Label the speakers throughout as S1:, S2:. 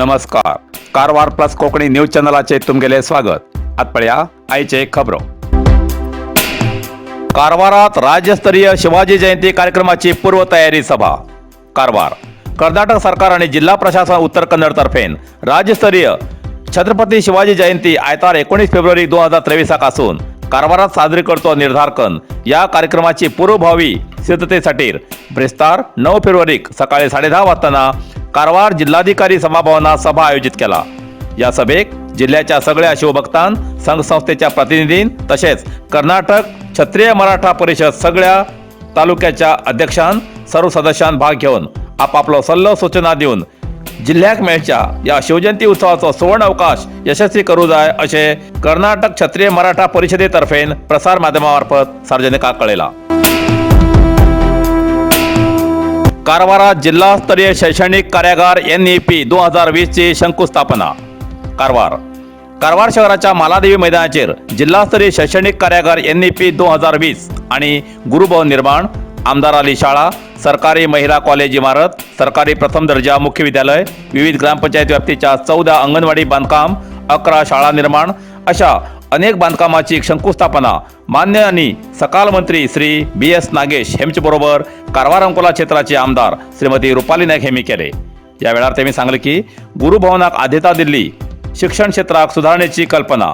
S1: नमस्कार, Karwar plus Konkani news चॅनलाचेर तुमगेलें स्वागत. आत पळया आयचे खबरो. कारवारात राज्यस्तरीय शिवाजी जयंती कार्यक्रमाची पूर्वतयारी सभा. कारवार. कर्नाटक सरकार आणि जिल्हा प्रशासन उत्तर कन्नड तर्फेन राज्यस्तरीय छत्रपती शिवाजी जयंती आयतार 19 फेब्रुवारी 2023 असून कारवारात साजरी करतो निर्धार कन या कार्यक्रमाची पूर्वभावी सिद्धतेसाठी ब्रेस्तार 9 फेब्रुवारीक सकाळी 10:30 वाजताना कारवार जिल्हाधिकारी सभाभवनात सभा आयोजित केला. या सभेक जिल्ह्याच्या सगळ्या शिवभक्तां, संघ संस्थेच्या प्रतिनिधीं तसेच कर्नाटक क्षत्रिय मराठा परिषद सगळ्या तालुक्याच्या अध्यक्षां, सर्व सदस्यां भाग घेवन आपापलो सल्लो सूचना दिवन जिल्ह्याक मेळच्या या शिवजयंती उत्सवाचो सुवर्ण अवकाश यशस्वी करू जाय अशें कर्नाटक क्षत्रिय मराठा परिषदेतर्फेन प्रसार माध्यमामार्फत सार्वजनिकाक कळयला. कारवारात जिल्हास्तरीय शैक्षणिक कार्यागार एनईपी 2020ची शंकुस्थापना. कारवार. कारवार शहराच्या मालादेवी मैदानाचेर जिल्हास्तरीय शैक्षणिक कार्यागार एनईपी 2020 आणि गुरुभवन निर्माण, आमदार अली शाळा, सरकारी महिला कॉलेज इमारत, सरकारी प्रथम दर्जा मुख्य विद्यालय, विविध ग्रामपंचायत व्याप्तीच्या 14 अंगणवाडी बांधकाम, 11 शाळा निर्माण अशा अनेक बांधकामाची शंकुस्थापना मान्य आणि सकाल मंत्री श्री बी एस नागेश हेमचे बरोबर कारवार अंकोला क्षेत्राचे आमदार श्रीमती रुपाली नाईक हेमी केले. या वेळार त्यांनी सांगले की गुरुभवनाक आद्यता दिल्ली शिक्षण क्षेत्राक सुधारणेची कल्पना.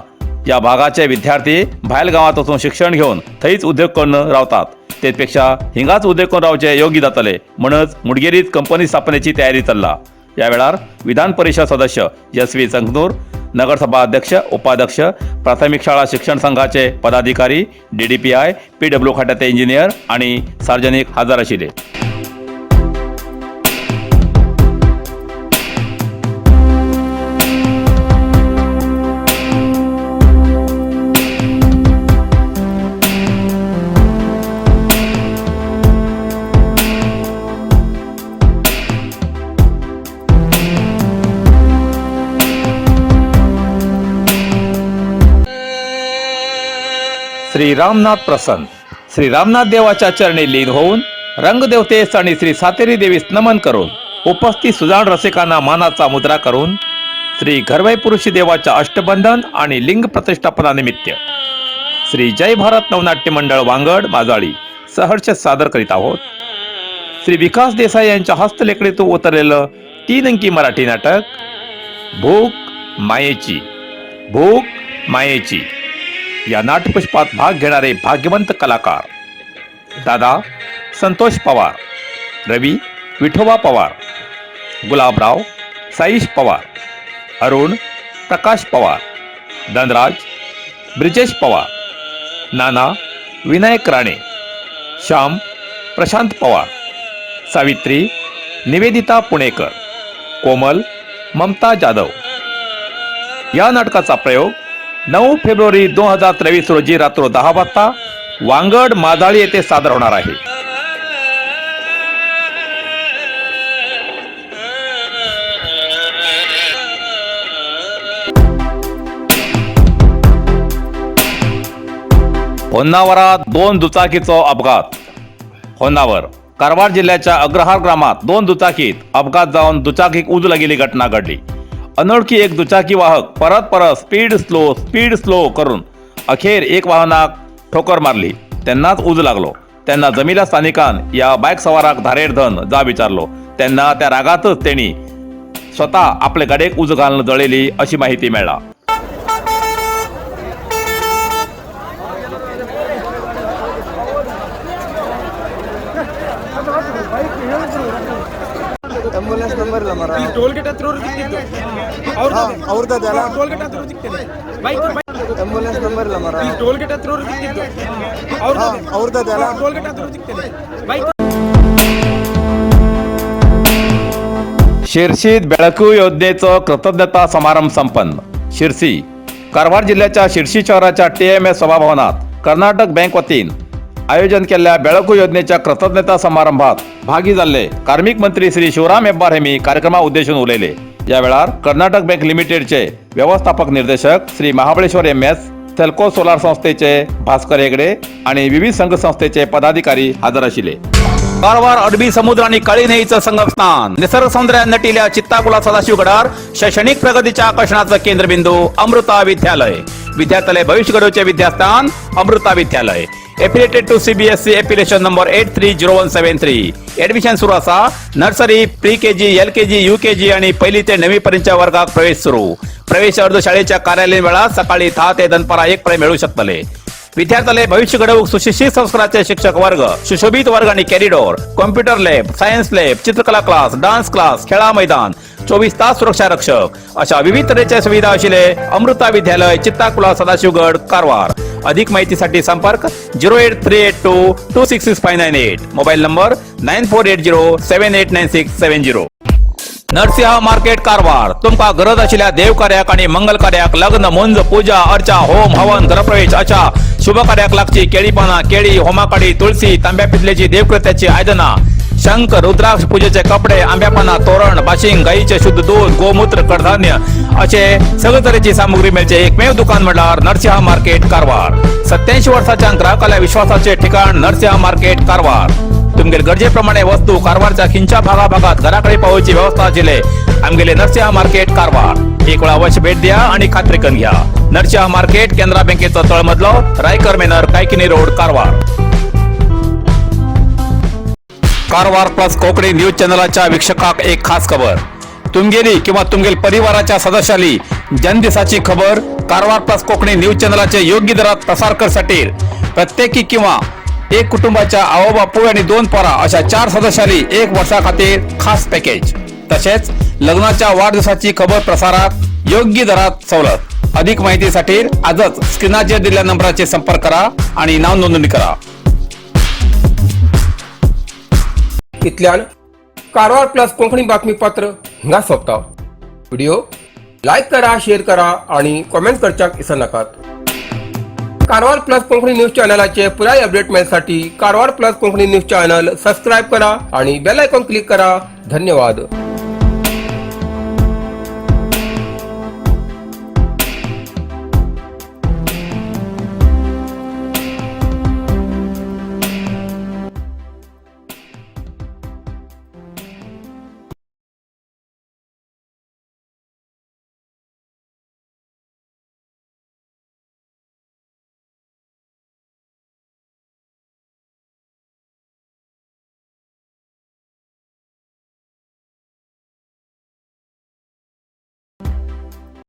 S1: या भागाचे विद्यार्थी भायल गावात वचून शिक्षण घेवन थंयच उद्योग करून रावतात, तेपेक्षा हिंगाच उद्योग करून रावचे योग्य जातले म्हणच मुडगेरीत कंपनी स्थापनेची तयारी चल्ला. या वेळार विधान परिषद सदस्य एस व्ही संगनूर, नगरसभा अध्यक्ष, उपाध्यक्ष, प्राथमिक शाळा शिक्षण संघाचे पदाधिकारी, डीडीपीआय, पीडब्ल्यू खात्याचे इंजिनियर आणि सार्वजनिक हजर आशिल्ले. श्री रामनाथ प्रसन्न. श्री रामनाथ देवाच्या चरणी लीन होऊन रंगदेवतेस आणि श्री सातेरी देवीस नमन करून, उपस्थित सुजाण रसिकांना मानाचा मुद्रा करून, श्री घरवय पुरुषी देवाच्या अष्टबंधन आणि लिंग प्रतिष्ठापनानिमित्त श्री जय भारत नवनाट्य मंडळ, वांगड माजाळी सहर्ष सादर करीत आहोत श्री विकास देसाई यांच्या हस्तलेखणीतून उतरलेलं तीन अंकी मराठी नाटक भूक मायेची. भूक मायेची या नाट्यपुष्पात भाग घेणारे भाग्यवंत कलाकार: दादा संतोष पवार, रवी विठोबा पवार, गुलाबराव साईश पवार, अरुण प्रकाश पवार, धनराज ब्रिजेश पवार, नाना विनायक राणे, श्याम प्रशांत पवार, सावित्री निवेदिता पुणेकर, कोमल ममता जाधव. या नाटकाचा प्रयोग 9 फेब्रुवारी 2023 रोजी रात्र 10 वाजता वांगड माजाळी येथे सादर होणार आहे. होन्नावरात दोन दुचाकीचो अपघात. होन्नावर. कारवार जिल्ह्याच्या अग्रहार ग्रामात दोन दुचाकीत अपघात जाऊन दुचाकीक उजू लागिल्ली घटना घडली. अनोळखी एक दुचाकी वाहक परत परत स्पीड स्लो, स्पीड स्लो करून अखेर एक वाहनाक ठोकर मारली, त्यांनाच उजू लागलो. त्यांना जमिला स्थानिकान या बाईक सवाराक धारेर धन जा विचारलो, त्यांना त्या रागातच त्यांनी स्वतः आपले गाडयेक उजू घालून जळयली अशी माहिती मेळ्ळा.
S2: ಆಂಬುಲೆನ್ಸ್ ನಂಬರ್ ಇಲ್ಲ ಮರ.
S3: ಇಲ್ಲಿ ಟೋಲ್ ಗೇಟ್ ಹತ್ರ ಸಿಕ್ತಿತ್ತು ಅವ್ರದ್ದು.
S2: ಅವ್ರದ್ದು ಅದೆಲ್ಲ.
S3: ಟೋಲ್ ಗೇಟ್ ಹತ್ರ ಸಿಗ್ತೇನೆ ಬೈಕ್.
S2: ಆಂಬುಲೆನ್ಸ್ ನಂಬರ್ ಇಲ್ಲ ಮರ.
S3: ಇಲ್ಲಿ ಟೋಲ್ ಗೇಟ್ ಹತ್ರ ಸಿಕ್ತಿತ್ತು ಅವ್ರದ್ದು.
S2: ಅವ್ರದ್ದು ಅದೆಲ್ಲ.
S3: ಟೋಲ್ ಗೇಟ್ ಹತ್ರ ಸಿಗ್ತೇನೆ ಬೈಕ್.
S1: शिर्सीत बेळकू योजनेचं कृतज्ञता समारंभ संपन्न. शिरसी. कारवार जिल्ह्याच्या शिरसी शहराच्या टीएमएस सभाभवनात कर्नाटक बँक वतीन आयोजन केल्ल्या बेळकू योजनेच्या कृतज्ञता समारंभात भागी जाल्ले कार्मिक मंत्री श्री शिवराम हेब्बार हेमी कार्यक्रमा उद्देशून उलयले. या वेळार कर्नाटक बँक लिमिटेडचे व्यवस्थापक निर्देशक श्री महाबळेश्वर एम एस, सेल्को सोलार संस्थेचे भास्कर हेगडे आणि विविध संघ संस्थेचे पदाधिकारी हजर आशिल्ले. कारवार अरबी समुद्र आणि काळी न्हंयेचं संगमस्थान, निसर्ग सौंदर्यात नटिल्या चित्ताकुला सदाशिवगडार शैक्षणिक प्रगतीच्या आकर्षणाचं केंद्रबिंदू अमृता विद्यालय. विद्यार्थ्यालय भविष्य घडवचे विद्यास्थान अमृता विद्यालय. Affiliated to CBSE, affiliation number 830173. Admission सुरू असा. Nursery, pre KG, LKG, UKG आणि पहिली ते नववी पर्यंतच्या वर्गात प्रवेश सुरू. प्रवेश अर्ज शाळेच्या कार्यालयीन वेळात सकाळी 10 ते दनपारा 1 पर्यंत मिळू शकतले. विद्यार्थ्याला भविष्य घडवूक सुशिक्षित संस्काराचे शिक्षक वर्ग, सुशोभित वर्ग आणि corridor, computer lab, science lab, चित्रकला क्लास, डान्स क्लास, खेळा मैदान, 24 तास सुरक्षा रक्षक अशा विविध तऱ्हेच्या सुविधा असलेले अमृता विद्यालय, चित्ताकुला, सदाशिवगड, कारवार. अधिक माहितीसाठी संपर्क 08382266598, mobile number 9480789670. Narasimha market, Karwar. तुमका गरज आशिल्ल्या देवकार्याक आणि मंगल कार्याक, लग्न, मुंज, पूजा अर्चा, होम हवन, गृहप्रवेश अशा शुभ कार्याक लागची केळी पाना, केळी, होमाकाडी, तुळशी, तांब्या पितलेची देवकृत्याची आयदना, शंख, रुद्राक्ष, पूजेचे कपडे, आंब्यापाना तोरण, बाशिंग, गाईचे शुद्ध दूध, गोमूत्र, कडधान्य असे सगळे तऱ्हेची सामुग्री मिळचे एकमेव दुकान म्हटल्यार नरसिंहा मार्केट, कारवार. 87 वर्षाच्या ग्राहकाला विश्वासाचे ठिकाण नरसिंहा मार्केट, कारवार. तुमगेल गरजेप्रमाणे वस्तू कारवारच्या खिंच्या भागाभागात घराकडे पावची व्यवस्था आशिल्ले आमगेले नरसिंहा मार्केट, कारवार. एक वेळा अवश्य भेट द्या आणि खात्री करून घ्या. नरसिंहा मार्केट, केनरा बँकेचा तळमजलो, Raikar manor, Kaikini road, Karwar. Karwar plus Konkani news चॅनलाच्या वीक्षकाक एक खास खबर. तुमगेली किंवा तुमगेल परिवाराच्या सदस्याली जन्मदिसाची खबर कारवार प्लस कोकणी न्यूज चॅनलाचे योग्य दरात प्रसार करसाठी प्रत्येकी किंवा एक कुटुंबाच्या आवो बापूय आणि दोन पोरा अशा चार सदस्याली एक वर्षा खातीर खास पॅकेज. तसेच लग्नाच्या वाढदिवसाची खबर प्रसारात योग्य दरात सवलत. अधिक माहितीसाठी आजच स्क्रीनाचेर दिलेल्या नंबराचे संपर्क करा आणि नाव नोंदणी करा.
S3: इतल्यान कारवार प्लस कोंकणी बातमीपत्र हिंगा सोंपता. व्हिडिओ लायक करा, शेअर करा आणि कॉमेंट करच्याक विसरनाकात. कारवार प्लस कोंकणी न्यूज चॅनलाचे पुराय update मेळसाठी Karwar plus Konkani news channel subscribe करा आणि बेल आयकॉन क्लिक करा. धन्यवाद.